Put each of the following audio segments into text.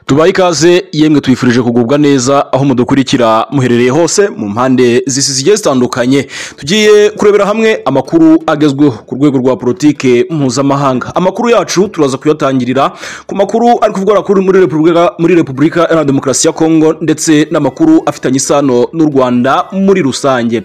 Tubaye ikaze yemwe, twifurije kugubwa neza aho mudukurikira muherereye hose mu mpande z'isi zigiye zitandukanye. Tugiye kurebera hamwe amakuru agezweho ku rwego rwa politike mpuzamahanga. Amakuru yacu turaza kuyatangirira ku makuru ari kuvugwa kuri muri Repubulika Iharanira Demokarasi ya Kongo, ndetse n'amakuru afitanye isano n'u Rwanda muri rusange.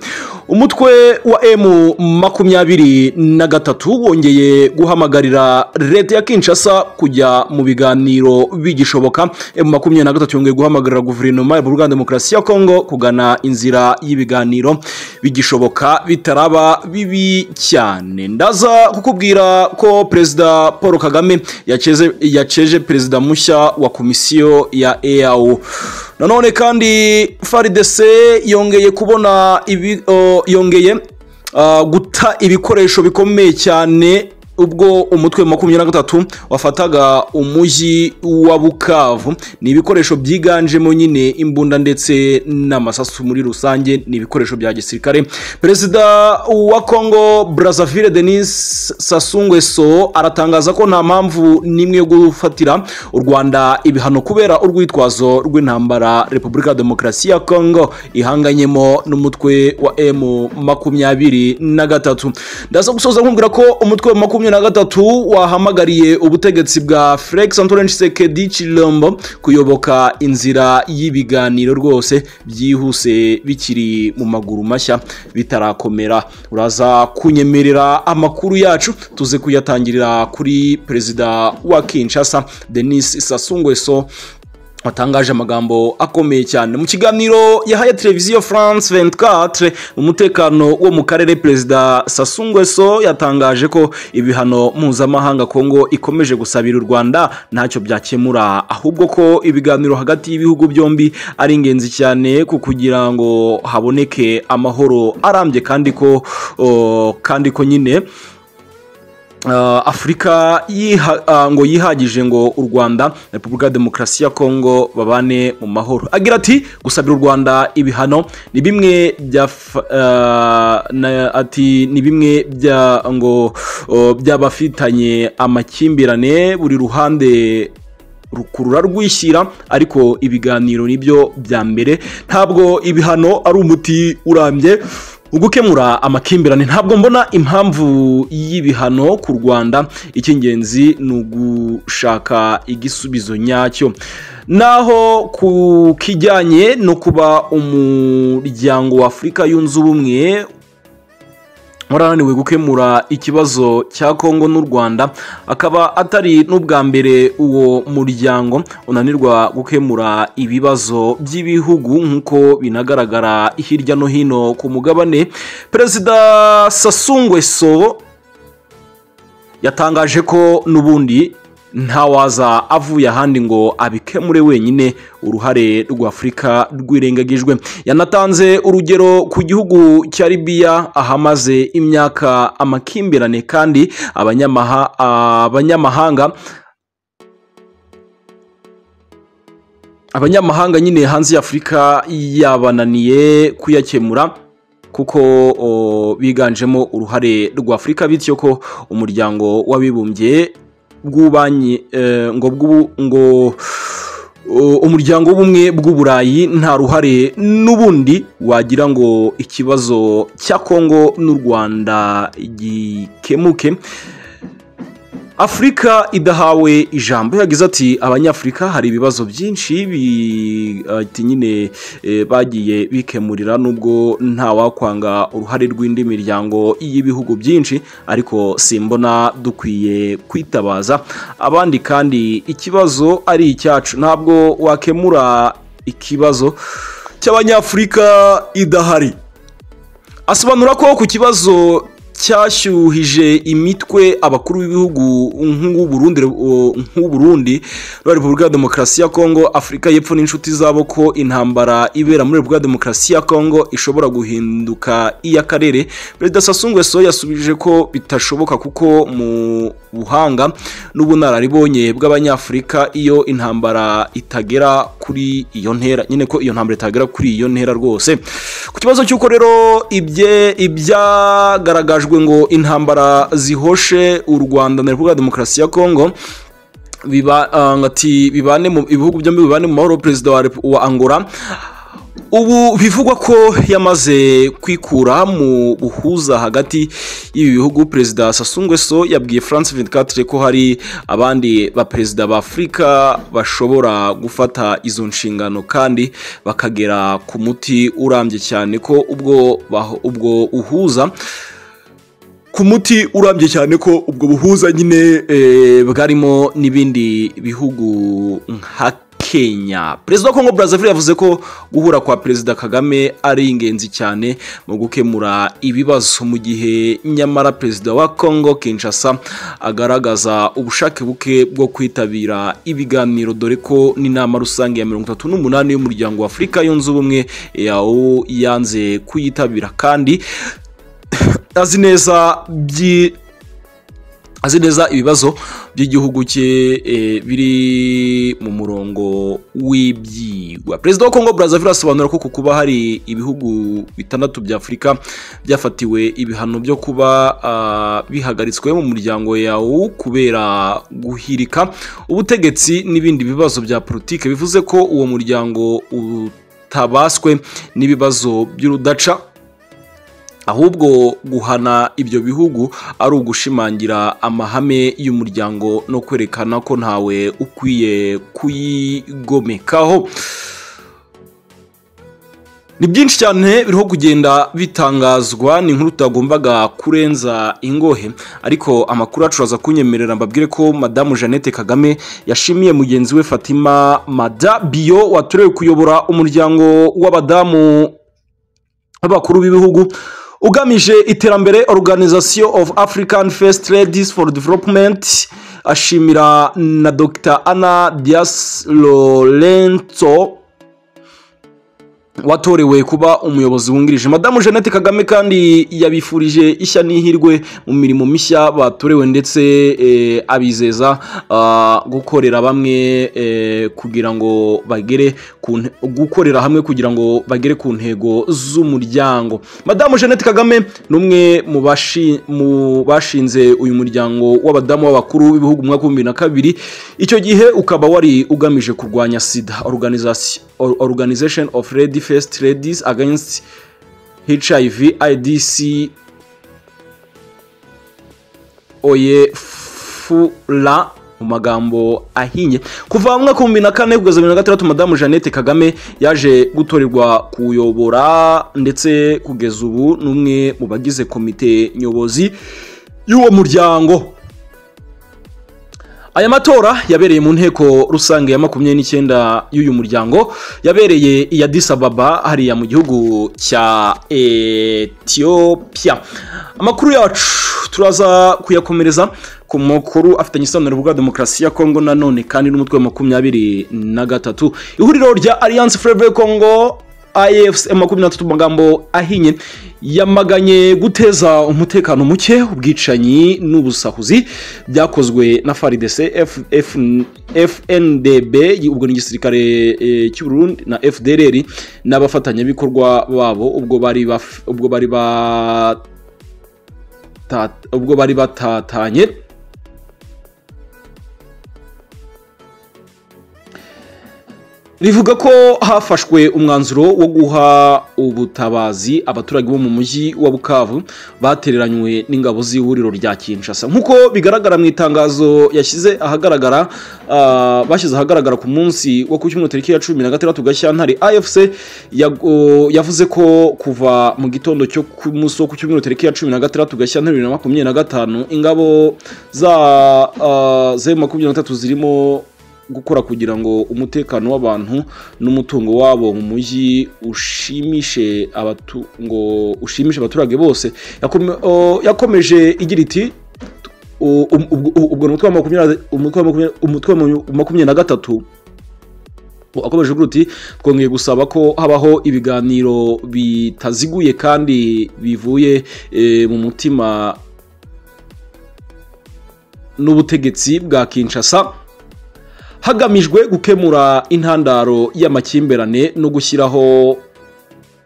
Umutwe wa M23 wongeye guhamagarira leta ya Kinshasa kujya mu biganiro bigishoboka. M23 yongeye guhamagarira guverinoma ya Repubulika ya Demokarasi ya Kongo kugana inzira y'ibiganiro bigishoboka, bitaraba bibi cyane. Ndaza kukubwira ko Perezida Paul Kagame yaceje perezida mushya wa komisiyo ya EAU. Nanone kandi FARDC yongeye kubona ibi, yongeye guta ibikoresho bikomeye cyane ubwo umutwe 23 wafataga umujyi wa Bukavu. Ni ibikoresho byiganjemo nyine imbunda ndetse n'amasasu, muri rusange ni ibikoresho bya gisirikare. Perezida wa Congo Brazzaville Denis Sassou Nguesso aratangaza ko nta mpamvu n'imwe yo gufatira u Rwanda ibihano kubera urwitwazo rw'intambara Repubulika ya Demokarasi ya Congo ihanganyemo n'umutwe wa M23. Ndaza gusoza nkubwira ko umutwe wa 23 wahamagariye ubutegetsi bwa Felix Antoine Tshisekedi Tshilombo kuyoboka inzira y'ibiganiro rwose byihuse, bikiri mu maguru mashya, bitarakomera. Uraza kunyemerera amakuru yacu tuze kuyatangirira kuri perezida wa Kinshasa Denis Sassou Nguesso, watangaje amagambo akomeye cyane mu kiganiro yahaye televiziyo France 24. Umutekano wo mu karere, Perezida Sassou Nguesso yatangaje ko ibihano mpuzamahanga Kongo ikomeje gusabira u Rwanda ntacyo byakemura, ahubwo ko ibiganiro hagati y'ibihugu byombi ari ingenzi cyane ku kugira ngo haboneke amahoro arambye, kandi ko nyine Afurika ngo yihagije ngo u Rwanda, Repubulika ya Demokarasi ya Kongo babane mu mahoro. Agira ati: "Gusabira u Rwanda ibihano ni bimwe bya ati ni bimwe bya ngo by'abafitanye amakimbirane, buri ruhande rukurura rwishyira, ariko ibiganiro nibyo bya mbere. Ntabwo ibihano ari umuti urambye ugukemura amakimbirane. Ntabwo mbona impamvu y'ibihano ku Rwanda. Icy'ingenzi ni ugushaka igisubizo nyacyo." Naho ku kijyanye no kuba Umuryango wa Afurika Yunze Ubumwe warananiwe gukemura ikibazo cya Kongo n'u Rwanda, akaba atari n'ubwa mbere uwo muryango unanirwa gukemura ibibazo by'ibihugu nk'uko binagaragara hirya no hino ku mugabane, Perezida Sassou Nguesso yatangaje ko n'ubundi ntawaza avuye ahandi ngo abikemure wenyine, uruhare rwa Afurika rwirengagijwe. Yanatanze urugero ku gihugu cya Libiya, ahamaze imyaka amakimbirane kandi abanyamahanga nyine hanze y'Afurika yabananiye kuyakemura kuko biganjemo uruhare rwa Afurika, bityo ko Umuryango w'Abibumbye bw'ububanyi ngo bw'ubu ngo Umuryango w'Ubumwe bw'Uburayi nta ruhare n'ubundi wagira ngo ikibazo cya Kongo n'u Rwanda gikemuke Afurika idahawe ijambo. Yagize ati: "Abanyafurika hari ibibazo byinshi ati nyine bagiye bikemurira, nubwo ntawakwanga uruhare rw'indi miryango y'ibihugu byinshi, ariko simbona dukwiye kwitabaza abandi kandi ikibazo ari icyacu. Ntabwo wakemura ikibazo cy'Abanyafurika idahari." Asobanura ko ku kibazo cyashyuhije imitwe abakuru b'ibihugu nk'u Burundi na Repubulika ya Demokarasi ya Kongo, Afurika y'Epfo n'inshuti zabo, ko intambara ibera muri Repubulika ya Demokarasi ya Kongo ishobora guhinduka iy'akarere, Perezida Sassou Nguesso yasubije ko bitashoboka, kuko mu buhanga n'ubunararibonye bw'Abanyafurika iyo intambara itagera kuri iyo ntera nyine, ko iyo ntambara itagera kuri iyo ntera rwose. Ku kibazo cy'uko rero ibyagaragajwe ngo intambara zihoshe u Rwanda na Repubulika ya Demokarasi ya Kongo Biba ati bibane mu ibihugu byombi, bibane mu mahoro. Perezida wa Angola ubu bivugwa ko yamaze kwikura mu buhuza hagati y'ibi bihugu. Perezida Sassou Nguesso yabwiye France 24 ko hari abandi ba perezida ba Afurika bashobora gufata izo nshingano kandi bakagera ku muti urambye, cyane ko ubwo uhuza ku muti urambye, cyane ko ubwo buhuza nyine bwarimo n'ibindi bihugu nka Kenya. Perezida wa Congo Brazzaville yavuze ko guhura kwa Perezida Kagame ari ingenzi cyane mu gukemura ibibazo, mu gihe nyamara Perezida wa Congo Kinshasa agaragaza ubushake buke bwo kwitabira ibiganiro, dore ko n'inama rusange ya 38 y'Umuryango wa Afurika Yunze Ubumwe yawo yanze kuyitabira, kandi azi neza ibibazo by'igihugu cye biri mu murongo w'ibyigwa. Perezida wa Congo Brazzaville asobanura ko ku kuba hari ibihugu bitandatu bya Afurika byafatiwe ibihano byo kuba bihagaritswe mu muryango yawo kubera guhirika ubutegetsi n'ibindi bibazo bya politike, bivuze ko uwo muryango utabaswe n'ibibazo by'urudaca, ahubwo guhana ibyo bihugu ari ugushimangira amahame y'umuryango no kwerekana ko ntawe ukwiye kuyigomekaho. Ni byinshi cyane biriho kugenda bitangazwa, ni inkuru tutagombaga kurenza ingohe, ariko amakuru yacu aza kunyemerera mbabwire ko Madamu Jeannette Kagame yashimiye mugenzi we Fatima Mada Bio watorewe kuyobora umuryango w'abadamu b'abakuru b'ibihugu ugamije iterambere, Organization of African First Ladies for Development, ashimira na Dr Ana Dias Lorenzo watorewe kuba umuyobozi wungirije. Madamu Jeannette Kagame kandi yabifurije ishya n'ihirwe mu mirimo mishya batorewe, ndetse abizeza gukorera bamwe kugira ngo bagere ku gukorera hamwe kugira ngo bagere ku ntego z'umuryango. Madamu Jeannette Kagame ni umwe mu bashinze uyu muryango w'abadamu b'abakuru b'ibihugu mu mwaka wa 2002. Icyo gihe ukaba wari ugamije kurwanya sida. Organization of Lady First Ladies Against HIV AIDS, oye fula mu magambo ahinye. Kuva mu mwaka wa 2004 kugeza 2006, Madamu Jeannette Kagame yaje gutorerwa kuyobora, ndetse kugeza ubu ni umwe mu bagize komite nyobozi y'uwo muryango. Aya matora yabereye mu nteko rusange ya 29 y'uyu muryango, yabereye i Addis Ababa hariya mu gihugu cya Ethiopia. Amakuru yacu turaza kuyakomereza ku makuru afitanye isano na Repubulika ya Demokarasi ya Kongo nanone kandi n'umutwe wa 23. Ihuriro rya Alliance Fleuve Congo, AFC 23 mu magambo ahinye, yamaganye guteza umutekano muke, ubwicanyi n'ubusahuzi byakozwe na FARDC, FNDB, ubwo ni igisirikare cy'u Burundi, na FDLR n'abafatanyabikorwa babo ubwo bari batatanye. Rivuga ko hafashwe umwanzuro wo guha ubutabazi abaturage bo mu mujyi wa Bukavu batereranywe n'ingabo z'ihuriro rya Kinshasa, nk'uko bigaragara mu itangazo yashyize ahagaragara, bashyize ahagaragara ku munsi wo ku cyumweru tariki ya 16 Gashyantare. AFC yavuze ko kuva mu gitondo cyo ku munsi wo ku cyumweru tariki ya 16 Gashyantare 2025, ingabo za M23 zirimo gukora kugira ngo umutekano w'abantu n'umutungo wabo mu mujyi ushimishe abatu ngo ushimishe abaturage bose. Yakomeje igira iti ubwo umutwe wa 23 akomeje ugira uti: "Twongeye gusaba ko habaho ibiganiro bitaziguye kandi bivuye mu mutima n'ubutegetsi bwa Kinshasa, hagamijwe gukemura intandaro y'amakimbirane no gushyiraho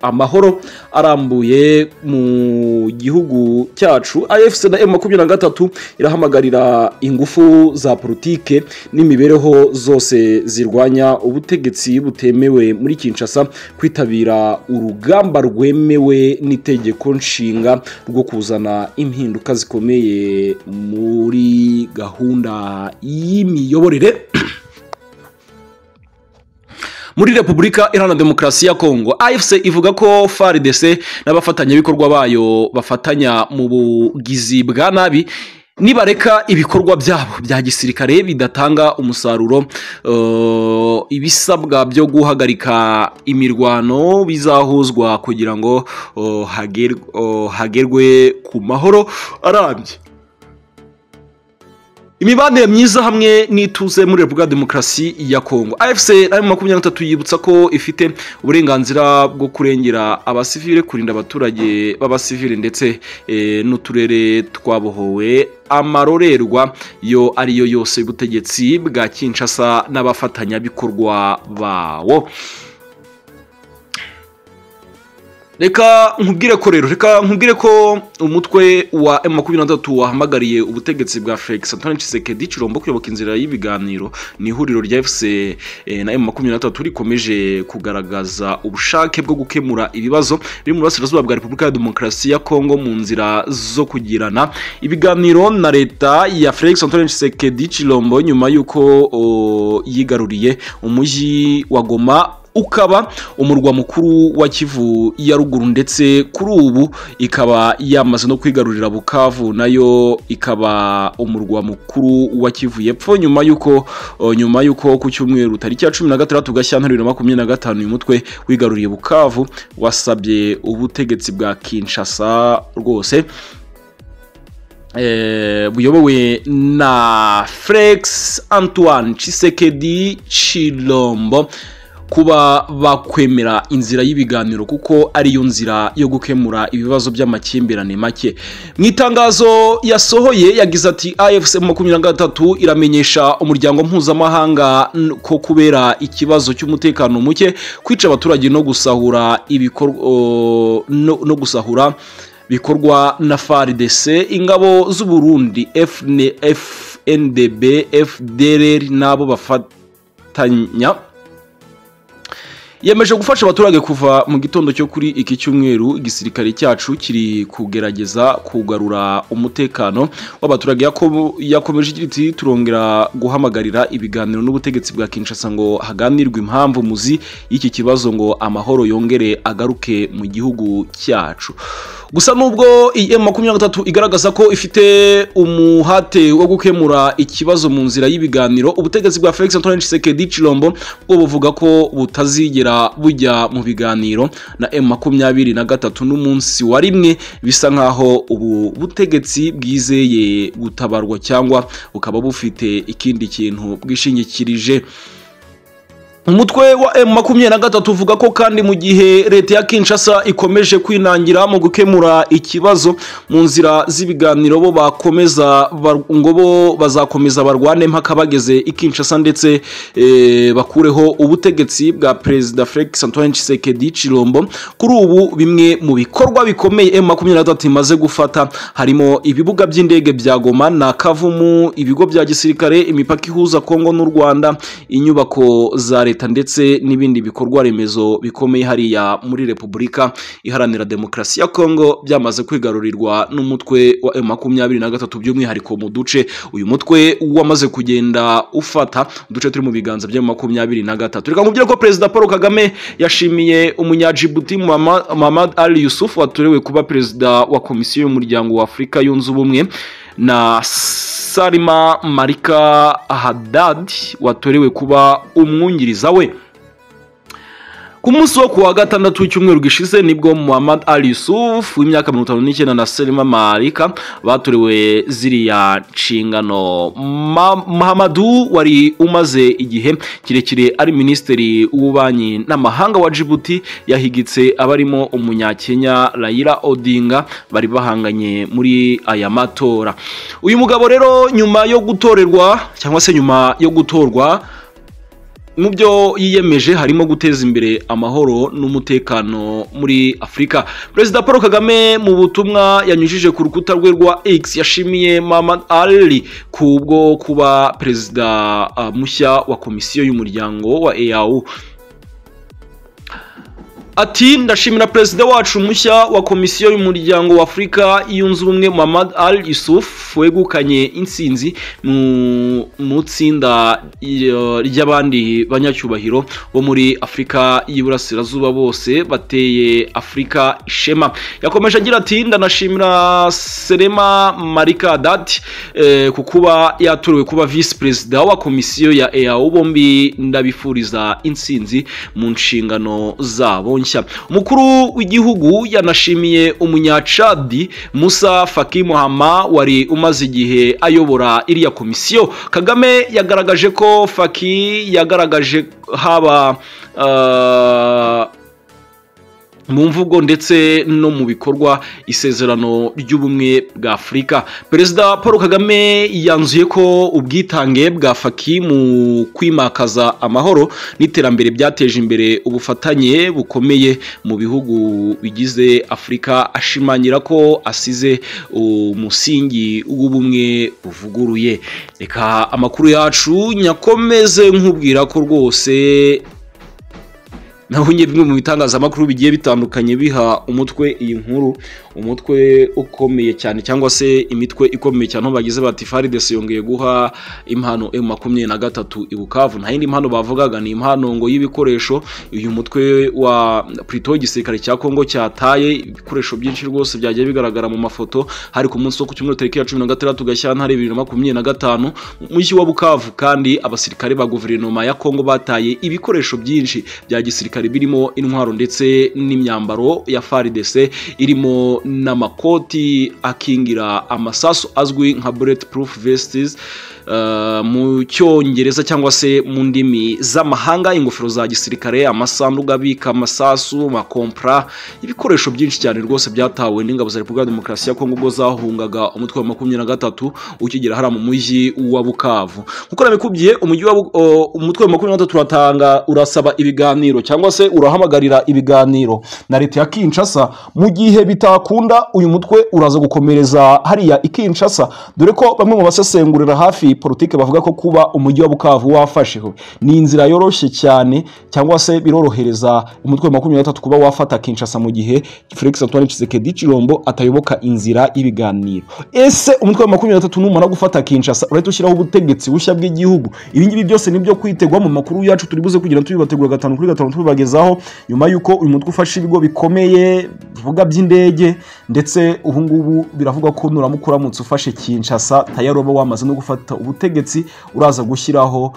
amahoro arambuye mu gihugu cyacu. AFC na M23 irahamagarira ingufu za politike n'imibereho zose zirwanya ubutegetsi butemewe muri Kinshasa kwitabira urugamba rwemewe n'itegeko nshinga rwo kuzana impinduka zikomeye muri gahunda y'imiyoborere muri Repubulika Iharanira Demokarasi ya Kongo. AFC ivuga ko FARDC n'abafatanyabikorwa bayo bafatanya mu bugizi bwa nabi nibareka ibikorwa byabo bya gisirikare bidatanga umusaruro, ibisabwa byo guhagarika imirwano bizahuzwa kugira ngo hagerwe ku mahoro arambye. Imibanire myiza hamwe n'ituze muri Repubulika Demokarasi ya Kongo. AFC M23 yibutsa ko ifite uburenganzira bwo kurengera abasivile, kurinda abaturage b'abasivile ndetse n'uturere twabohowe amarorerwa yo ariyo yose y'ubutegetsi bwa Kinshasa n'abafatanyabikorwa bawo. Reka nkubwire ko rero, reka nkubwire ko umutwe wa M23 wahamagariye ubutegetsi bwa Felix Antoine Tshisekedi Tshilombo kuyoboka inzira y'ibiganiro. Ni ihuriro rya FC na M23 rikomeje kugaragaza ubushake bwo gukemura ibibazo biri mu burasirazuba bwa Repubulika ya Demokarasi ya Kongo mu nzira zo kugirana ibiganiro na leta ya Felix Antoine Tshisekedi Tshilombo nyuma y'uko yigaruriye umujyi wa Goma ukaba umurwa mukuru wa Kivu ya ruguru, ndetse kuri ubu ikaba yamaze no kwigarurira Bukavu nayo ikaba umurwa mukuru wa Kivu y'Epfo, nyuma yuko ku cyumweru tariki ya 16 Gashyantare 2025 uyu mutwe wigaruriye Bukavu wasabye ubutegetsi bwa Kinshasa rwose buyobowe na Felix Antoine Tshisekedi Tshilombo kuba bakwemera inzira y'ibiganiro kuko ariyo nzira yo gukemura ibibazo by'amakimbirane make. Mu itangazo yasohoye yagize ati AFC M23 iramenyesha umuryango mpuzamahanga ko kubera ikibazo cy'umutekano muke, kwica abaturage no gusahura ibikorwa no gusahura bikorwa na FARDC, ingabo z'u Burundi, FNDB, FDLR nabo bafatanya yemeje gufasha abaturage kuva mu gitondo cyo kuri iki cyumweru. Igisirikare cyacu kiri kugerageza kugarura umutekano w'abaturage. Yakomeje igira iti turongera guhamagarira ibiganiro n'ubutegetsi bwa Kinshasa ngo haganirwe impamvu muzi y'iki kibazo ngo amahoro yongere agaruke mu gihugu cyacu. Gusa nubwo iyi M23 igaragaza ko ifite umuhate wo gukemura ikibazo mu nzira y'ibiganiro, ubutegetsi bwa Felix Antoine Tshisekedi Tshilombo bwo buvuga ko butazigera bujya mu biganiro na M23 n'umunsi wa rimwe, bisa nkaho ubu butegetsi bwizeye gutabarwa cyangwa bukaba bufite ikindi kintu bwishingikirije. Umutwe wa M23 uvuga ko kandi mu gihe leta ya Kinshasa ikomeje kwinangira mu gukemura ikibazo mu nzira z'ibiganiro, bo bakomeza ngo bo bazakomeza barwane mpaka bageze i Kinshasa ndetse bakureho ubutegetsi bwa Perezida Felix Antoine Tshisekedi Tshilombo. Kuri ubu bimwe mu bikorwa bikomeye M23 imaze gufata harimo ibibuga by'indege bya Goma na Kavumu, ibigo bya gisirikare, imipaka ihuza Kongo n'u Rwanda, inyubako za leta ndetse n'ibindi bikorwa remezo bikomeye hariya muri Repubulika Iharanira Demokarasi ya Kongo byamaze kwigarurirwa n'umutwe wa M23, by'umwihariko mu duce uyu mutwe wamaze kugenda ufata uduce turi mu biganza bya M23. Reka nkubwire ko Perezida Paul Kagame yashimiye umunyajibuti Mohamed Ali Yusuf watorewe kuba perezida wa Komisiyo y'Umuryango wa Afurika Yunze Ubumwe na Salima Marika Haddad watorewe kuba umwungiriza we. Ku munsi wo kuwa gatandatu w'icyumweru gishize nibwo Muhammad Ali Yusuf w'imyaka 59 na Selima Marika batorewe ziriya nshingano. Muhammadu wari umaze igihe kirekire ari minisitiri w'ububanyi n'amahanga wa Djibouti yahigitse abarimo umunyakenya Raila Odinga bari bahanganye muri aya matora. Uyu mugabo rero nyuma yo gutorerwa cyangwa se nyuma yo gutorwa Mu byo yiyemeje harimo guteza imbere amahoro n'umutekano muri Afurika. Perezida Paul Kagame mu butumwa yanyujije ku rukuta rwe rwa X yashimiye Mamad Ali kubwo kuba perezida mushya wa komisiyo y'umuryango wa EAU. Ati ndashimira perezida wacu mushya wa komisiyo y'umuryango wa Afurika yunze ubumwe Mamad Al Yusuf wegukanye intsinzi mu tsinda ry'abandi banyacyubahiro bo muri Afurika y'Iburasirazuba bose bateye Afurika ishema. Yakomeje agira ati ndanashimira Serema Marika Dati ku kuba yatorewe kuba vice perezida wa komisiyo ya EAU, bombi ndabifuriza intsinzi mu nshingano zabo. Umukuru w'igihugu yanashimiye umunyacadi Musa Faki Muhama wari umaze igihe ayobora iriya komisiyo. Kagame yagaragaje ko Faki yagaragaje haba mu mvugo ndetse no mu bikorwa isezerano ry'ubumwe bwa Afurika. Perezida Paul Kagame yanzuye ko ubwitange bwa Faki mu kwimakaza amahoro n'iterambere byateje imbere ubufatanye bukomeye mu bihugu bigize Afurika, ashimangira ko asize umusingi w'ubumwe buvuguruye. Reka amakuru yacu nyakomeze nkubwira ko rwose naho bimwe mu bitangazamakuru bigiye bitandukanye biha umutwe iyi nkuru, umutwe ukomeye cyane cyangwa se imitwe ikomeye cyane, bagize bati FARDC yongeye guha impano M23 i Bukavu. Nta yindi impano bavugaga, ni impano ngo y'ibikoresho uyu mutwe wa Prito gisirikare cya Kongo cyataye ibikoresho byinshi rwose byagiye bigaragara mu mafoto. Hari ku munsi wo ku cyumweru tariki ya 16 Gashyantare 2025 mu mujyi wa Bukavu, kandi abasirikare ba guverinoma ya Kongo bataye ibikoresho byinshi bya gisirikare birimo intwaro ndetse n'imyambaro ya FARDC irimo n'amakoti akingira amasasu azwi nka bulletproof vests mu cyongereza cyangwa se mu ndimi z'amahanga, ingofero za gisirikare, amasanduku abika amasasu, makompra, ibikoresho byinshi cyane rwose byatawe n'ingabo za Repubulika ya Demokarasi ya Kongo ubwo zahungaga umutwe wa 23 ukigera hara mu mujyi wa Bukavu. Nkuko nabikubwiye, umujyi wa umutwe wa 23 uratanga urasaba ibiganiro cyangwa se urahamagarira ibiganiro na leta ya Kinshasa. Mu gihe bitakunda uyu mutwe uraza gukomereza hariya i Kinshasa, dore ko bamwe mu basesengurira hafi politike bavuga ko kuba umujyi wa Bukavu wafasheho ni inzira yoroshye cyane cyangwa se birorohereza umutwe wa 23 kuba wafata Kinshasa mu gihe Felix Antoine Tshisekedi Tshilombo atayoboka inzira y'ibiganiro. Ese umutwe wa 23 numara gufata Kinshasa urahita ushyiraho ubutegetsi bushya bw'igihugu? Ibi ngibi byose nibyo kwitegwa mu makuru yacu turi buze kugira tubibategura gatanu kuri gatanu tubibagezaho, nyuma yuko uyu mutwe ufashe ibigo bikomeye bivuga by'indege, ndetse ubu ngubu biravugwa ko nuramuka uramutse ufashe Kinshasa tayari uba wamaze no gufata ubutegetsi, uraza gushyiraho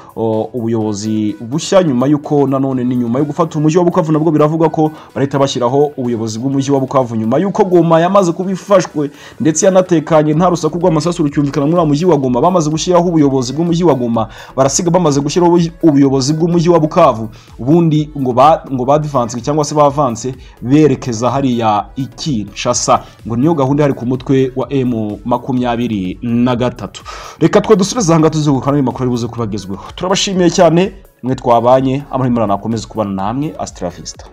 ubuyobozi bushya. Nyuma yuko nanone ni nyuma yo gufata umujyi wa Bukavu nabwo biravugwa ko barahita bashyiraho ubuyobozi bw'umujyi wa Bukavu, nyuma yuko Goma yamaze kubifashwe ndetse yanatekanye nta rusaku rw'amasasu rucyumvikana muri mujyi wa Goma. Bamaze gushyiraho ubuyobozi bw'umujyi wa Goma, barasiga bamaze gushyiraho ubuyobozi bw'umujyi wa Bukavu, ubundi ngo badvanse cyangwa se bavanse berekeza hariya i Kinshasa. Ngo niyo gahunda hari ku mutwe wa M23. Reka twe dusubize aha tuzigukana n'amakuru ari buze kubagezweho. Turabashimiye cyane mwe twabanye, amahoro nakomeze kubana namwe. Hasta la vista.